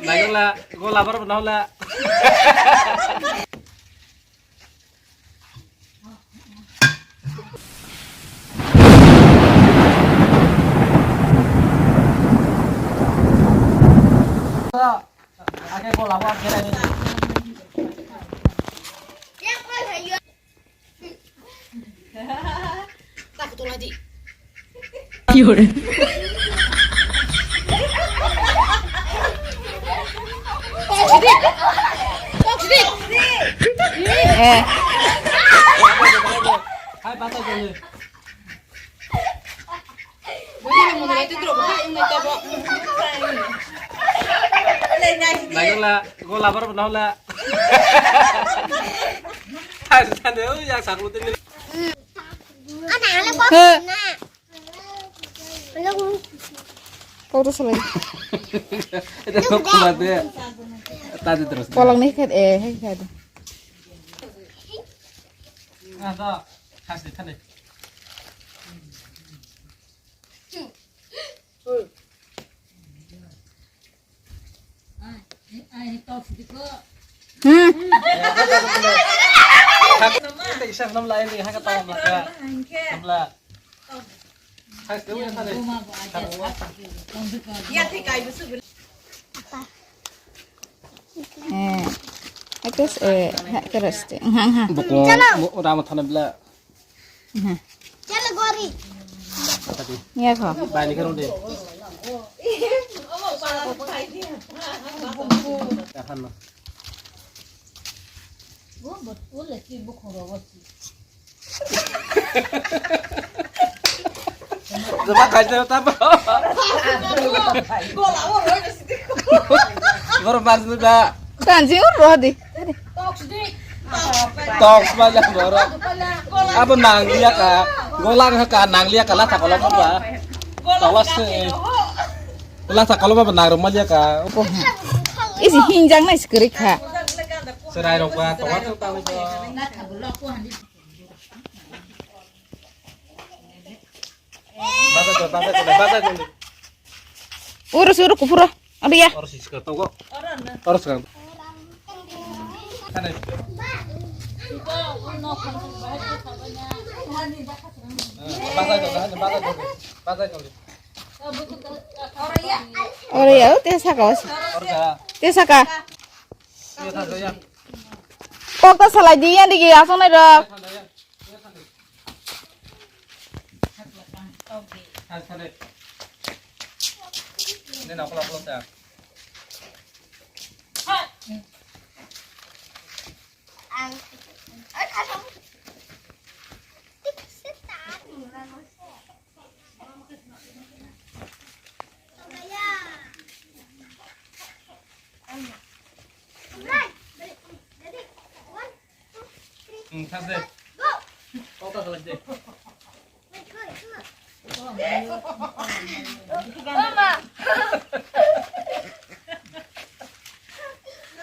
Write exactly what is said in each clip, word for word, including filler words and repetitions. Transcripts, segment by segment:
Naikla, gola bar bana hola. Ake gola bar kira ni. Eh. Naikla, gola bar bana hola. Thai thai de, oi, ya saklo tini. He. Kau tu selai. Itu kau kuat deh. Tadi terus. Kolong nih kan, eh, kan. Ada, kasih tadi. Hmm. Eh, itu eh, ha, terus. Ha, ha. Buku, bu-, udah mau tanam bela. Chalo gori. Iya kho. Bani karo de. Tahan no. Coba kasih tahu apa? Goro mas muda. Tanji ur roh di. Toks ba jang borok. Abo nangliya ka. Golang ha ka nangliya ka lata kolom ba. Tola se. Lata kolom ba nang rok maliya ka. Isi hinjang nai sikri kha. Serai rok ba tola to tang. Basa to, basa to, basa to. Urus urus kupuro. Ada ya. Urus iska to kok. Urus kan. Ore ya, te saka os. Te saka. Kok ta salai di ya digi asong nai rok. Hmm, thas de. Kok ta salai de.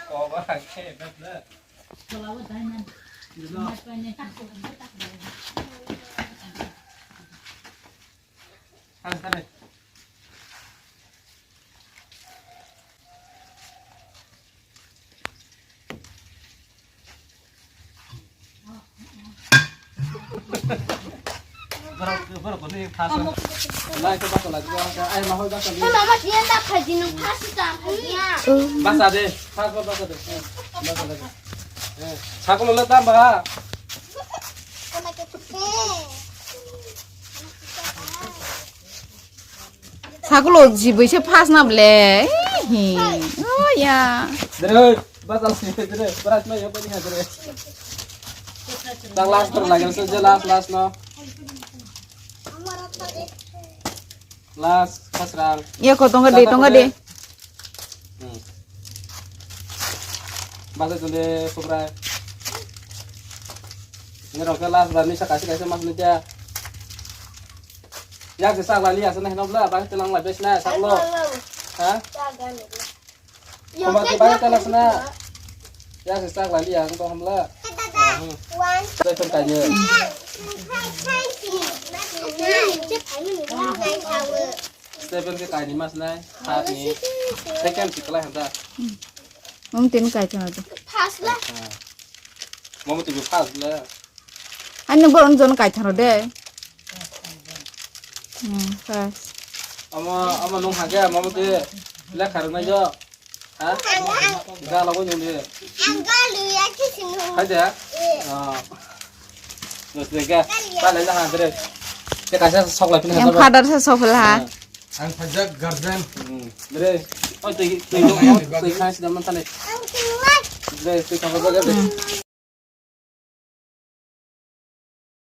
Kok ba khe, thas de. Thas de. Borok, borok ni thas. Lai to basa lai, ai ma hoi basa ni. Mama, dia tak kaji nu pas ta punya. Basa de, thas ba basa de. Basa de. Sakol le tam ba. Sakulo jibui se phas na ble. Hi. Oh ya. Dere, basa si, dere, basa ma yo pani ha dere. Tang last to lagi se je last, last no. Last, khasrang. Ya ko tonga de, tonga de. Hmm. Basa to de sobrai. Ngerok ke last bar ni sa kasi kasi mas ni ja. Yak se sak lali asana hino bla, bang telang la bes na sak lo. Ha? Koma te bang telang sana. Yak se sak lali ang to hamla. One. Sai ton kanye. Level ke kaini mas nai, hat ni. Second si kelai handa. Mom tin kai thang ado. First la. Mom tu first la. Ani bo ang jon kai thang de. Hmm, first. Ama, ama nung hage, mom tu lekha rung nai jo. Ha? Ga lagu nung de. Ang ga lu ya ki sinu. Hai de? Ah. Terus de ga. Ba le ha dre. Te kaisa sok lai pin ha. Yang father sa sok la. Ang pajak guardian. Hmm. Dre. Oi, tei, tei, tei, tei, khai sida man tane. Dre, tei, khai sida man tane.